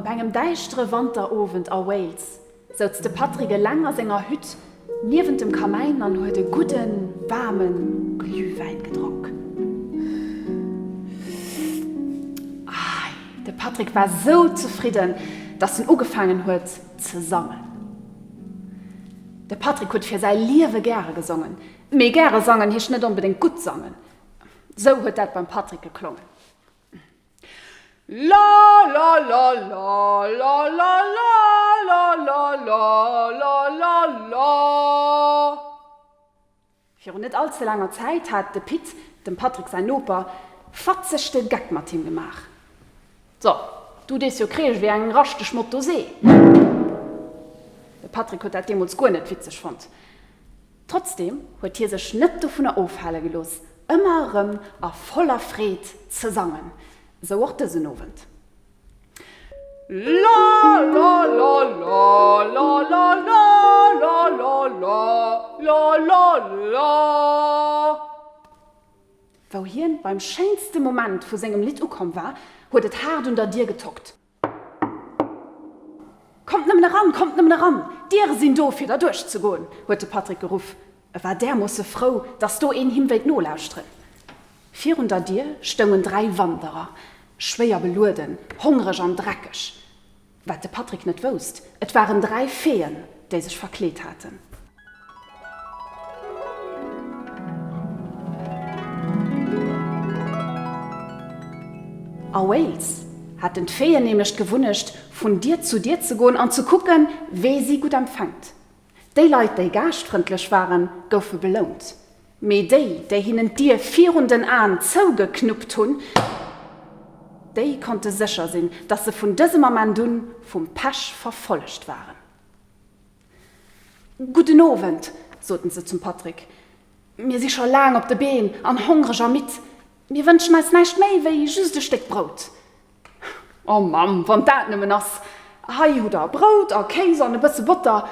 Op engem däischtere Wanterowend a Wales souz de Patrick eleng a senger Hütt niewent dem Kamäin an huet e gudden, waarme Glühwäin gedronk. Ei, de Patrick war sou zefridden, dass en ugefaangen huet ze sangen. De Patrick huet fir säi Liewe gäre gesongen. Mee gäre sangen heescht net onbedéngt gutt sangen. Sou huet dat beim Patrick geklongen. La la la la la la la la la la la la. Virun net all ze laanger Zäit hat de Pit, dem Patrick säin Noper, fatzeg de Geck mat him gemaach. So, du dees jo kreesch wéi eng raschteg Motosee! De Patrick huet dat deemools guer net witzeg fonnt. Trotzdeem huet hie sech net dovunner ofhale gelooss, ëmmer erëm a voller Freed ze sangen, sou och dësen Owend. La la la la la la la la la la la la la. Wou hien beim schéinste Moment vu sengem Lidd ukomm war, huet et haart un der Dier getockt. Kommt nëmmen eran, kommt nëmmen eran, d'Diere sinn do, fir derduerch ze goen! huet de Patrick geruff. E war därmoosse frou, datt do een him wéilt nolauschteren. Virun der Dier stoungen 3 Wanderer, schwéier belueden, hongreg an dreckeg. Wat de Patrick net wousst, et waren 3 Feeën, déi sech verkleet haten. A Wales haten d'Feeën nämlech d'Gewunnecht, vun Dier zu Dier ze goen an ze kucken, wee si gutt empfänkt. Déi Leit, déi gaaschtfrëndlech waren, goufe belount, mee déi, déi hinnen d'Dier virun den Aen zougeknuppt hunn, déi konnte sécher sinn, datt se vun dësem Ament un vum Pech verfollegt waren. Gudden Owend, soten se zum Patrick. Mir si scho laang op de Been an hongreg a midd. Mir wënschen eis näischt méi wéi just e Stéck Brout. O Mamm, wann dat nëmmen ass! Hei hutt der Brout a Kéis an e bësse Botter.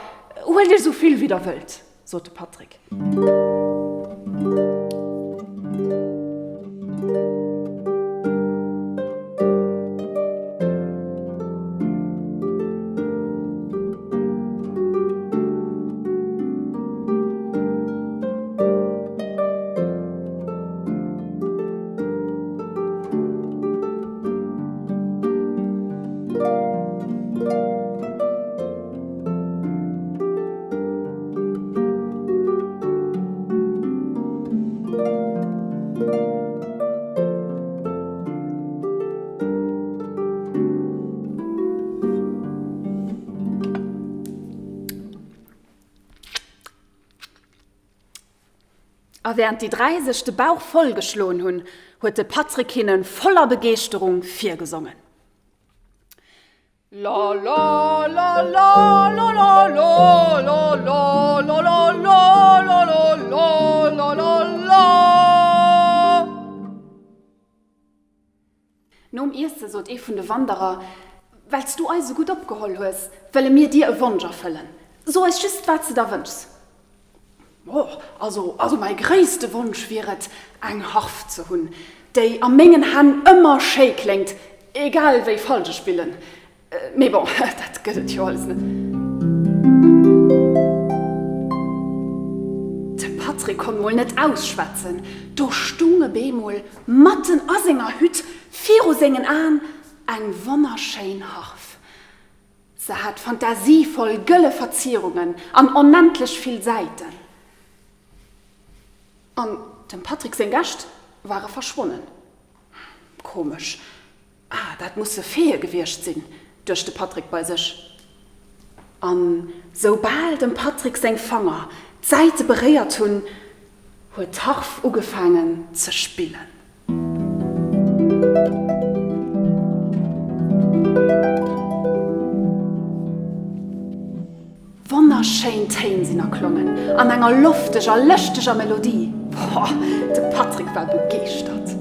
Huelt iech esou vill wéi der wëllt, sot de Patrick. A wärend déi 3 sech de Bauch voll geschloen hunn, huet de Patrick hinne voller Begeeschterung virgesongen. La la la la la la la la la la la la la la la la la la. Nom Iesse sot ee vun de Wanderer, Well s du eis esou gutt opgeholl hues, wëlle mir dir e Wonsch erfëllen. So eis just, wat s de der wënschs. Oh, also, also mäi gréisste Wonsch wier et, eng Harf ze hunn, déi a mengen Hänn ëmmer schéi kléngt, egal wéi falsch ech spillen. Mee bon, dat gëtt et jo alles net. De Patrick konnt mol net ausschwätzen, do stung e beemol matten a senger Hütt viru sengen Aen eng wonnerschéin Harf. Se hat fantasievoll gëlle Verzierungen an onendlech vill Säiten. An dem Patrick seng Gäscht ware verschwonnen. Komesch, ah, dat musse Feeë gewiescht sinn, duecht de Patrick bei sech. An soubal dem Patrick seng Fanger d'Säite beréiert hunn, huet d'Harf ugefaangen ze spillen. Wonnerschéin Téin sinn erklongen an enger lofteger, lëschteger Melodie. Boah, de Patrick war begeeschtert.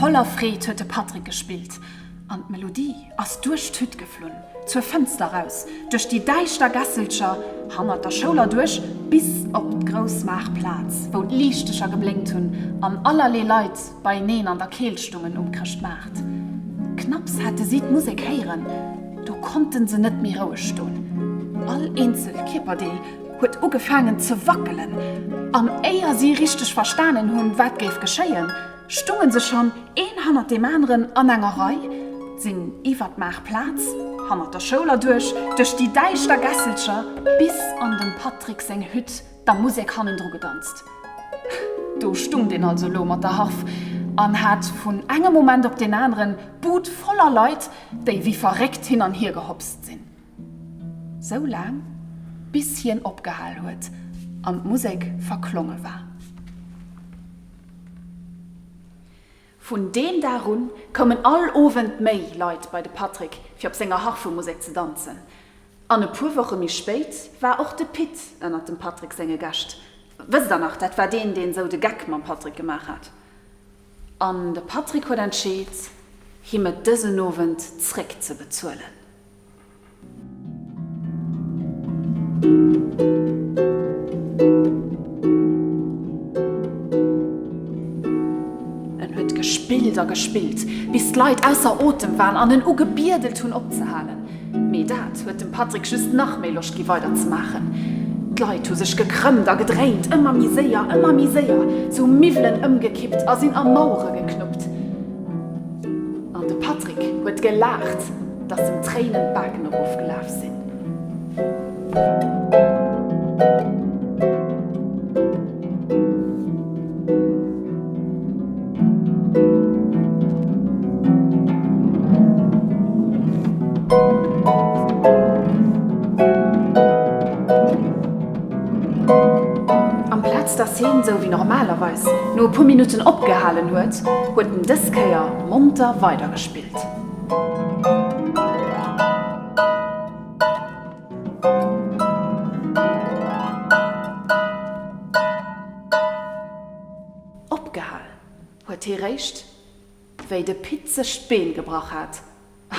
Voller Freed huet de Patrick gespillt an d'Melodie ass duerch d'Hütt geflunn, zur Fënster raus, duerch déi däischter Gässelcher hannert der Schoul erduerch bis op d'grouss Maartplaz, wou d'Liichtecher geblénkt hunn an allerlee Leit beieneen an der Keel stungen um Chrëschtmaart. Knapps hate si d'Musek héieren, do konnte se net méi roueg stoen. All eenzel Kierperdeel huet ugefaangen ze wackelen an éier si richteg verstanen hunn, wat géif geschéien, stungen se schonn een hannert deem aneren an enger Rei, sinn iwwer d'Maartplaz, hannert der Schoul erduerch, duerch déi däischter Gässelcher bis an dem Patrick seng Hütt, der Musek hannendru gedanzt. Do stung deen also elo mat der Harf an hat vun engem Moment op deen aneren d'Bud voller Leit, déi wéi verréckt hin an hier gehopst sinn. Sou laang, bis hien opgehal huet an d'Musek verklonge war. Vun deem Dag un koumen all Owend méi Leit bei de Patrick, fir op senger Harfemusek ze danzen. An e puer Woche méi spéit war och de Pit ënnert dem Patrick senge Gäscht. Wësst der nach, dat war deen, deen sou de Geck mam Patrick gemaach hat. An de Patrick huet entscheet, him et dësen Owend zréckzebezuelen. En huet gespillt a gespillt, bis d'Leit ausser Otem waren an en ugebiedelt hunn opzehalen. Mee dat huet dem Patrick just nach méi Loscht gi weider ze maachen. D'Leit hu sech gekrëmmt a gedréint, ëmmer méi séier, ëmmer méi séier, se hu Miwwelen ëmgekippt a sinn a Mauere geknuppt. An de Patrick huet gelaacht, dass em d'Tréinen d'Baken erofgelaf sinn. Amplaz dass heen, sou wéi normalerweis, no e puer Minutten opgehalen huet, huet en dës Kéier monter weidergespillt. Opgehal huet hee réischt, wéi de Pit sech d'Been gebrach hat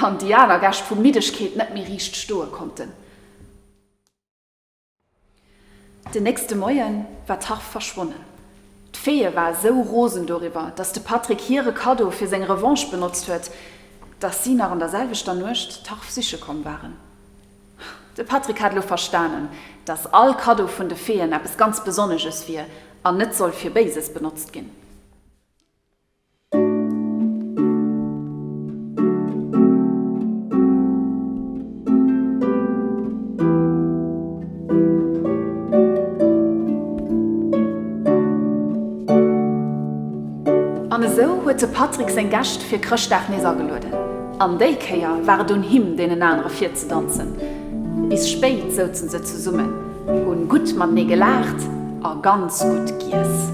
an déi aner Gäscht vu Middegkeet net méi riicht stoe konnten. Den nächste Moie war d'Harf verschwonnen. D'Feeë war esou rosen doriwwer, datt de Patrick hire Kaddo fir seng Revanche benotzt huet, datt si nach an der selwechter Nuecht d'Harf siche komm waren. De Patrick hat elo verstanen, datt all Kaddo vun de Feeën eppes ganz Besonneges wier an net soll fir Béises benotzt ginn. An esou huet de Patrick seng Gäscht fir Chrëschtdag nees agelueden. An déi Kéier war et un him, deenen anere virzedanzen. Bis spéit souzen se zesummen, hunn gutt matenee gelaacht a ganz gutt giess.